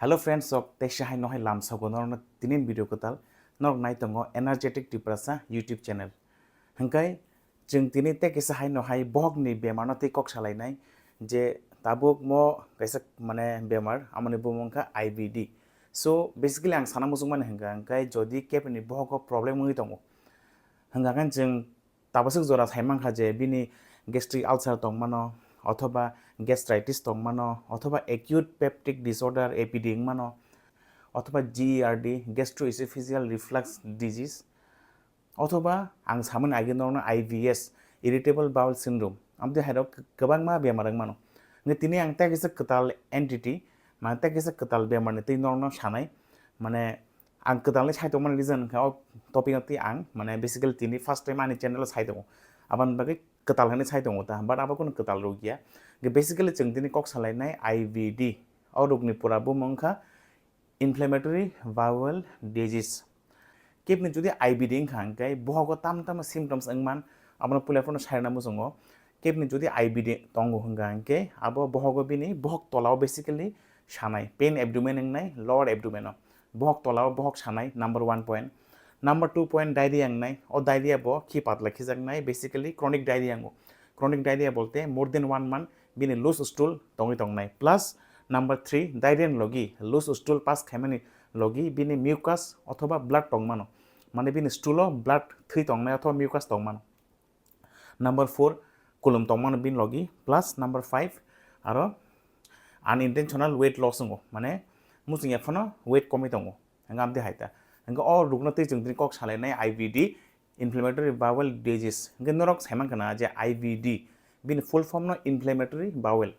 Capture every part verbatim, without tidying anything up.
Hello friends, sok teisa hai no hai lam sogo norokno tinin video kwtal norok nai tongo Energetic Tiprasa YouTube channel. Hingkai chwng tini tei kisa hai no hai bohokni bemarno tei kok salainai je tabuk mo kaisa mane bemar amoni bumung kha I B D. So basically ang sana muchung mani hingka hingkai jodi kepni bohogo problem wngwi tongo hingka khe chwng tabaswk jora sai mankha je bini gastric ulcer tongmano, othoba gastritis tongmano, othoba acute peptic disorder, A P D wngmano, othoba G E R D, gastroesophageal reflux disease, othoba ang samani age norokno I B S, irritable bowel syndrome, amtwi hairok kwbangma bemar wngmano. Hingke tini ang tei kisa kwtal entity, mane tei kisa kwtal bemarni twi norokno sanai, mane ang kwtalni side tongmani reason wngkha o topic no twi ang, mane basically tini first time ani channel o sai tongo. Aboni bagwi kwtal hinwi sai tongo ta, but abo kunu kwtal rok ya. Hingke basically chwng tini kok salainai I B D, o rokni pura bumung wngkha inflammatory bowel disease. Kepni jodi I B D wngkha hingke bohogo tam tam symptoms wngman, abono puila phano sairwna muchungo. Kepni jodi I B D tongo hingka hingke abo bohogo bini bohok tolao basically sanai, pain abdomen wngnai, lower abdomen o. Bohok tolao bohok sanai, number one point. Number two point diarrhea wngnai, o diarrhea bo khi patla khijaknai, basically chronic diarrhea wngo. Chronic diarrhea bolte more than one month bini loose stool tongwi tongnai. Plus number three, diarrhea ni logi loose stool pass khaimani logi bini mucus othoba blood tongmano. Mane bini stool o blood thwi tongnai othoba mucus tongmano. Number four, kulum tongmano bini logi. Plus number five, aro unintentional weight loss wngo. Mane muchung ya phano weight komwi tongo. Hingke amtwi hai ta. Hingke o rokno twi chwng tini kok salainai I B D, inflammatory bowel disease. Hingke norok saiman kana je I B D, bini full form no inflammatory bowel.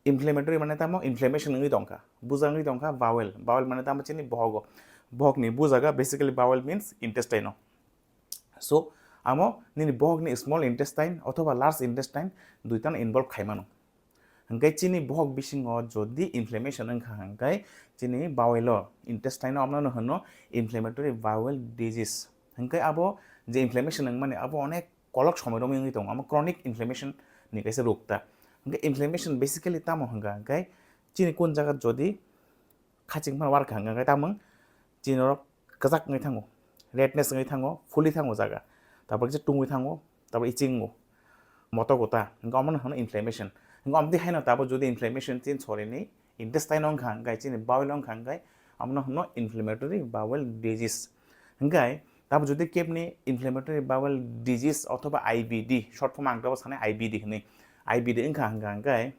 Inflammatory mane tamo inflammation wngwi tongkha. Buja wngwi tongkha bowel. Bowel mane tamo chini bohogo. Bohokni bujaga basically bowel means intestine o. So, amo nini bohokni small intestine othoba large intestine duitano involve khaimano. Hingke chini bohok bisingo jodi inflammation wngkha hingke chini bowel o, intestine o amno hwno inflammatory bowel disease. Hingke abo je inflammation wngmani abo onek kolok somoi romwi wngwi tongo, amo chronic inflammation ni kaisa rok ta. Hingke inflammation basically tamo hingka hingke chini kun jaga jodi khaching phano warkha hingka hingke tamung chini norok kwchak wngwi thango, redness wngwi thango, phuli thango jaga, tabuk khe tungwi thango, tabuk itching wngo, moto gota, hingke omono hwno inflammation. Hingke omtwi haino tabuk jodi inflammation chini sorini intestine wngkha hingke chini bowel wngkha hingke omono hwno inflammatory bowel disease. Hingke tabuk jodi kepni inflammatory bowel disease othoba I B D, short form ang tabuk sanai I B D hinwi, I B D wngkha hingka hingke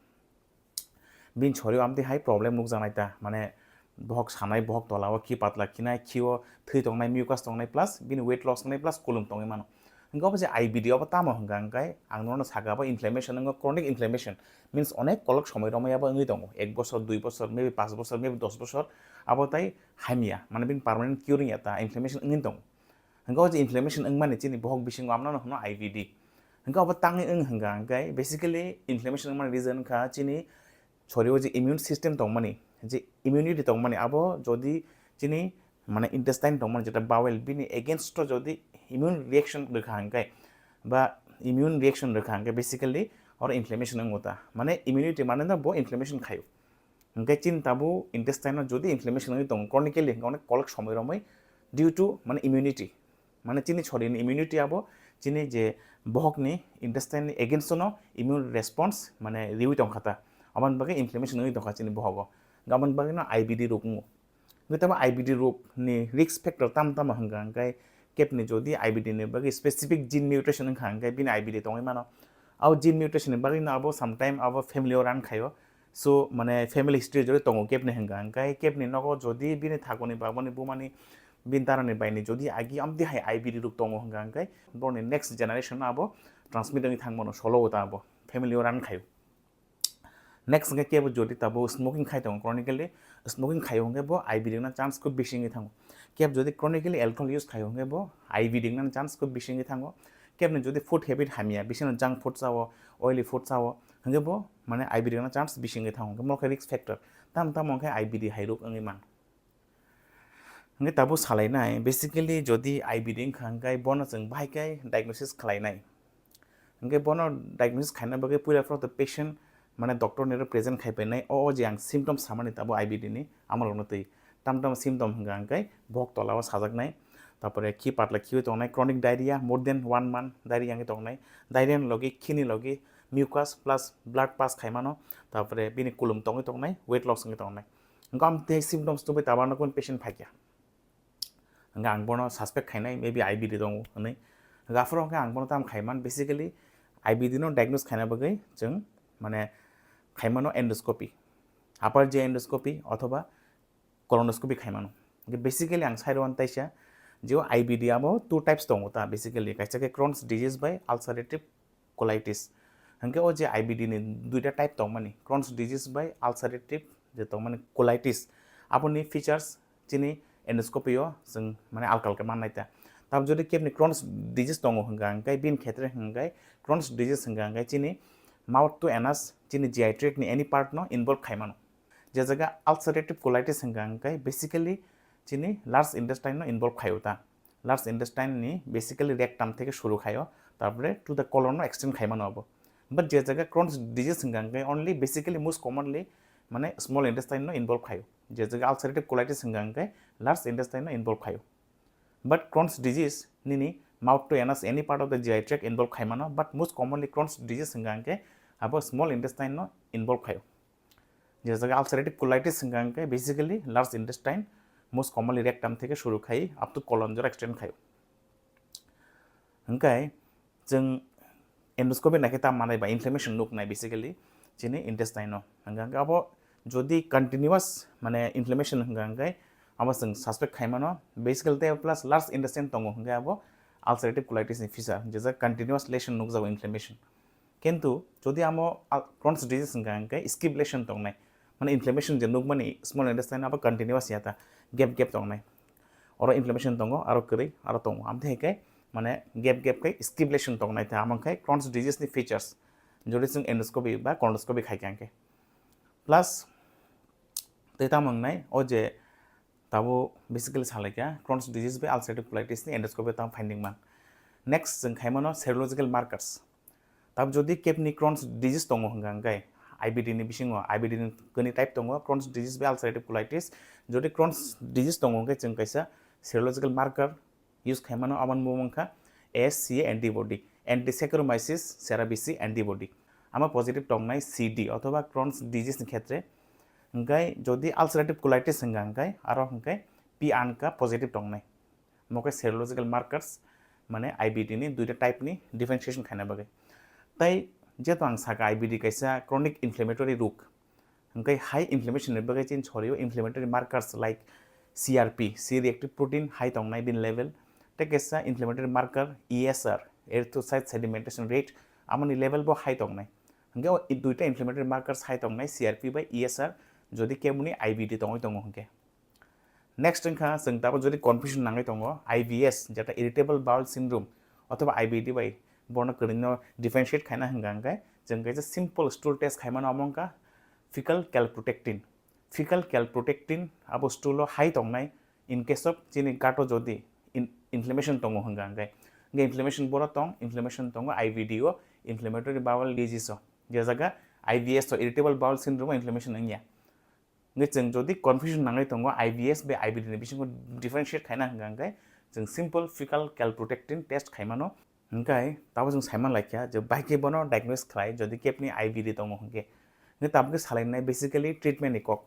bini sorio amtwi hai problem nukjaknai ta, mane bohok sanai, bohok tolao khi patla khinai, khio thwi tongnai, mucus tongnai, plus bini weight loss tongnai, plus kulum tongwi mano. Hingke obo je I B D obo tamo hingka hingke ang norokno sakha, abo inflammation wngkha, chronic inflammation, means onek kolok somoi romwi abo wngwi tongo, ek bosor, dui bosor, maybe pash bosor, maybe dos bosor, abo tai hamya, mane bini permanent cure wngya ta, inflammation wngwi tongo. Hingke o je inflammation wngmani chini bohok bisingo amno hwno I B D. Hingke obo tangwi wng hingka hingke basically inflammation wngmani reason wngkha chini sorio je immune system tongmani, je immunity tongmani abo jodi chini mane intestine tongmani jeta bowel bini against o jodi immune reaction rwkha hingke ba immune reaction rwkha hingke basically oro inflammation wngo ta. Mane immunity mane no bo inflammation khaio. Hingke chini tabuk intestine o jodi inflammation wngwi tongo chronically, hingke onek kolok somoi romwi due to mane immunity, mane chini sorini immunity abo chini je bohokni intestine ni against o no immune response mane riwi tongkha ta, aboni bagwi inflammation wngwi tongkha chini bohogo, aboni bagwi no I B D rok wngo. Hingke tamo I B D rok ni risk factor tamo tamo hingka hingke kepni jodi I B D ni bagwi specific gene mutation wngkha hingke bini I B D tongwi mano. Abo gene mutation ni bagwi no abo sometime abo family o run khaio. So mane family history jodi tongo kepni hingka hingke kepni nogo jodi bini thakoni baboni bumani bini darani baini jodi agi amtwi hai I B D rok tongo hingka hingke boroni next generation no abo transmit wngwi thang mano, solo o ta abo family o run khaio. Next hingke kebo jodi tabuk smoking khai tongo chronically, smoking khaio hingke bo I B D wngna chance khub bisi wngwi thango. Kebo jodi chronically alcohol use khaio hingke bo I B D wngna chance khub bisi wngwi thango. Keboni jodi food habit hamya, bisino junk food chao, oily food chao, hingke bo mane I B D wngna chance bisi wngwi thango. Hingke mo khe risk factor. Tamo tamo hingke I B D hai rok wngwi man. Hingke tabuk salainai, basically jodi I B D wngkha hingke bono chwng bahai khe diagnosis khlainai. Hingke bono diagnosis khaina bagwi puila phano to patient mane doctor ni oro present khai painai, o, o je ang symptom samani tabo I B D ni, amo rokno twi. Tam tam symptom hwnka hwnkhe bohok tola o sajaknai, tapore khi patla khiui tongnai, chronic diarrhea, more than one month diarrhea wngwi tongnai, diarrhea ni logi, khini logi, mucus plus blood pass khaimano, tapore bini kulum tongwi tongnai, weight loss wngwi tongnai. Hwnkhe am tei symptoms tubui tabarno kun patient phaikya. Hwnkhe ang bono suspect khainai, maybe I B D tongo hwnwi. Hwnkhe aphuru hwnkhe ang bono tamo khaiman, basically I B D no diagnose khaina bagwi chwng mane khaimano endoscopy, upper G I endoscopy othoba colonoscopy khaimano. Hwnkhe basically ang sai rwani taisa je o I B D abo two types tongo ta, basically kaisa khe Crohn's disease bai ulcerative colitis. Hwnkhe o je I B D ni duita type tongmani, Crohn's disease bai ulcerative je tongmani colitis, aboni features chini endoscopy o chwng mane alka alka mannai ta. Tab jodi kebni Crohn's disease tongo hwnka hwnkhe, bini khetre hwnkhe Crohn's disease hwnka hwnkhe chini mouth to anus, chini G I tract ni any part no involve khaimano. Je jaga ulcerative colitis hwnka hwnkhe basically chini large intestine no involve khaio ta. Large intestine ni basically rectum theke shuru khaio, tarpore to the colon no extend khaimano abo. But je jaga Crohn's disease hwnka hwnkhe only basically most commonly mane small intestine no involve khaio. Je jaga ulcerative colitis hwnka hwnkhe large intestine no involve khaio. But Crohn's disease nini mouth to anus any part of the G I tract involve khaimano, but most commonly Crohn's disease hwnka hwnkhe abo small intestine no involve khaio. Je jaga ulcerative colitis hwnka hwnkhe basically large intestine, most commonly rectum theke shuru khai up to colon jora extend khaio. Hwnkhe chwng endoscopy naikhe ta manai ba inflammation nuknai basically chini intestine no. Hwnkhe abo jodi continuous mane inflammation hwnka hwnkhe abo chwng suspect khaimano, basically tei plus large intestine tongo hwnkhe abo ulcerative colitis ni feature, je jaga continuous lesion nukjago inflammation. Kintu jodi amo al-, Crohn's disease hwnka hwnkhe skip lesion tongnai, mane inflammation je nukmani small intestine abo continuous ya ta, gap gap tongnai. Oro inflammation tongo, aro kwrwi, aro tongo. Amtwi hai khe mane gap gap khe skip lesion tongnai ta, amo khe Crohn's disease ni features. Jodi chwng endoscopy ba colonoscopy khai khe hwnkhe. Plus tei tamo wngnai, o je tabo basically salaikha Crohn's disease bai ulcerative colitis ni endoscopy tamo finding man. Next chwng khaimano serological markers. Tab jodi kebni Crohn's disease tongo hwnka hwnkhe, I B D ni bisingo, I B D ni kani type tongo, Crohn's disease bai ulcerative colitis. Jodi Crohn's disease tongo hwnkhe chwng kaisa serological marker use khaimano, aboni mung wngkha A S C A antibody, anti Saccharomyces cerevisiae antibody. Ama positive tongnai C D othoba Crohn's disease ni khetre. Hwnkhe jodi ulcerative colitis hwnka hwnkhe aro hwnkhe P anka positive tongnai. Mo khe serological markers, mane I B D ni duita type ni differentiation khaina bagwi. Tai jeto ang saka I B D kaisa chronic inflammatory rok, hwnkhe high inflammation ni bagwi chini sorio inflammatory markers like C R P, C reactive protein high tongnai bini level, tei kaisa inflammatory marker E S R, erythrocyte sedimentation rate, amoni level bo high tongnai. Hwnkhe o duita inflammatory markers high tongnai C R P bai E S R, jodi kemuni I B D tongwi tongo hwnkhe. Next wngkha chwng tabuk jodi confusion nangwi tongo, I B S, jeta irritable bowel syndrome othoba I B D bai bono kwrwino differentiate khaina hwnka hwnkhe chwng kaisa simple stool test khaimano, omo wngkha fecal calprotectin. Fecal calprotectin abo stool o high tongnai in case of chini gut o jodi in-, inflammation tongo hwnka hwnkhe, hwnkhe inflammation boro tong, inflammation tongo I B D o, inflammatory bowel disease o, je jaga I B S o, irritable bowel syndrome o inflammation wngya. Hwnkhe chwng jodi confusion nangwi tongo I B S bai I B D ni bisingo differentiate khaina hwnka hwnkhe chwng simple fecal calprotectin test khaimano. Hwnkhe tabuk chwng saiman laikha je bai khe bono diagnose khlai jodi kebni I B D tongo hwnkhe. Hwnkhe tabuk khe salainai basically treatment ni kok.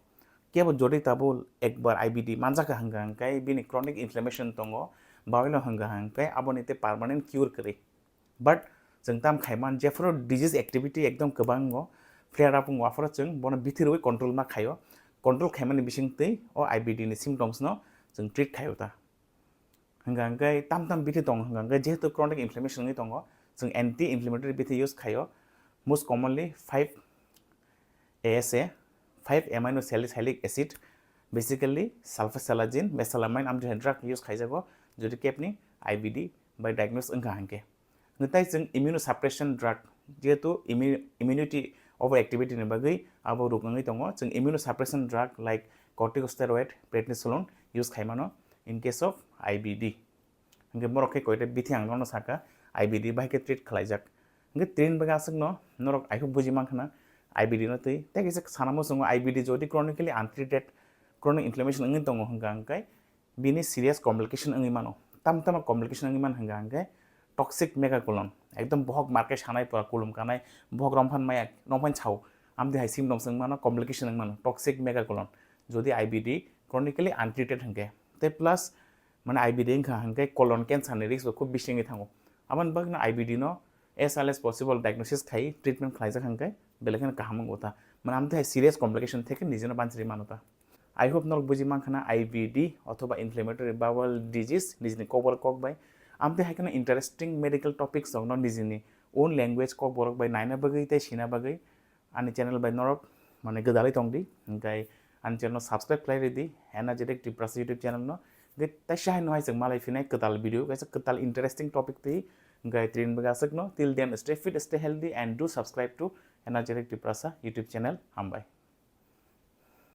Kebo jodi tabuk ekbar I B D manjakha hwnka hwnkhe bini chronic inflammation tongo, baino hwnka hwnkhe aboni tei permanent cure kwrwi. But chwng tam khaiman jephuru disease activity ekdom kwbang wngo, flare up wngo, aphuru chwng bono bithi rwui control ma khaio. Control khaimani bisingtwi o I B D ni symptoms no chwng treat khaio ta. Hwnka hwnkhe tam tam bithi tongo, hwnka hwnkhe jehetu chronic inflammation wngwi tongo, chwng anti inflammatory bithi use khaio. Most commonly five A S A, five amino salicylic acid, basically sulfasalazine, mesalamine, amtwi hai drug use khaijago, jodi kebni I B D bai diagnose wngkha hwnkhe. Hwnkhe tai chwng immunosuppression drug, jehetu immu-, immunity overactivity ni bagwi abo rok wngwi tongo, chwng immunosuppression drug like corticosteroid, prednisolone use khaimano in case of I B D. Hwnkhe borok khe koita bithi ang nono saka, I B D bai khe treat khlaijak. Hwnkhe tini bagwi aswkno norok I hope buji mankha na, I B D no twi. Tei kisa sana muchungo I B D jodi chronically untreated chronic inflammation wngwi tongo hwnka hwnkhe bini serious complication wngwi mano. Tam tama complication wngwi mano hwnka hwnkhe toxic megacolon. Ekdom bohok market sanai pura kulum kanai, bohok romphan maya, romphan chao. Amtwi hai symptoms wngwi mano, complication wngwi mano, toxic megacolon. Jodi I B D chronically untreated hwnkhe. Tei plus mane I B D wngkha hwnkhe colon cancer ni risk bo khub bisi wngwi thango. Aboni bagwino I B D no as early as possible diagnosis khai treatment khlaijak hwnkhe belai kheno kaham wngo ta. Mane amtwi hai serious complication theke nijino bansiri mano ta. I hope norok buji mankha na I B D othoba inflammatory bowel disease nijini kokborok kok bai. Amtwi hai kheno interesting medical topics rokno nijini own language kokborok bai naina bagwi tei sina bagwi ani channel bai norok mane gwdalwi tongdi, hwnkhe ani channel no subscribe khlai ridi, Energetic Tiprasa YouTube channel no. Hwnkhe teisa haino hai chwng malai phinai kwtal video, kaisa kwtal interesting topic twi, hwnkhe trin bagwi aswkno, till then stay fit, stay healthy and do subscribe to Energetic Tiprasa YouTube channel. Hambai.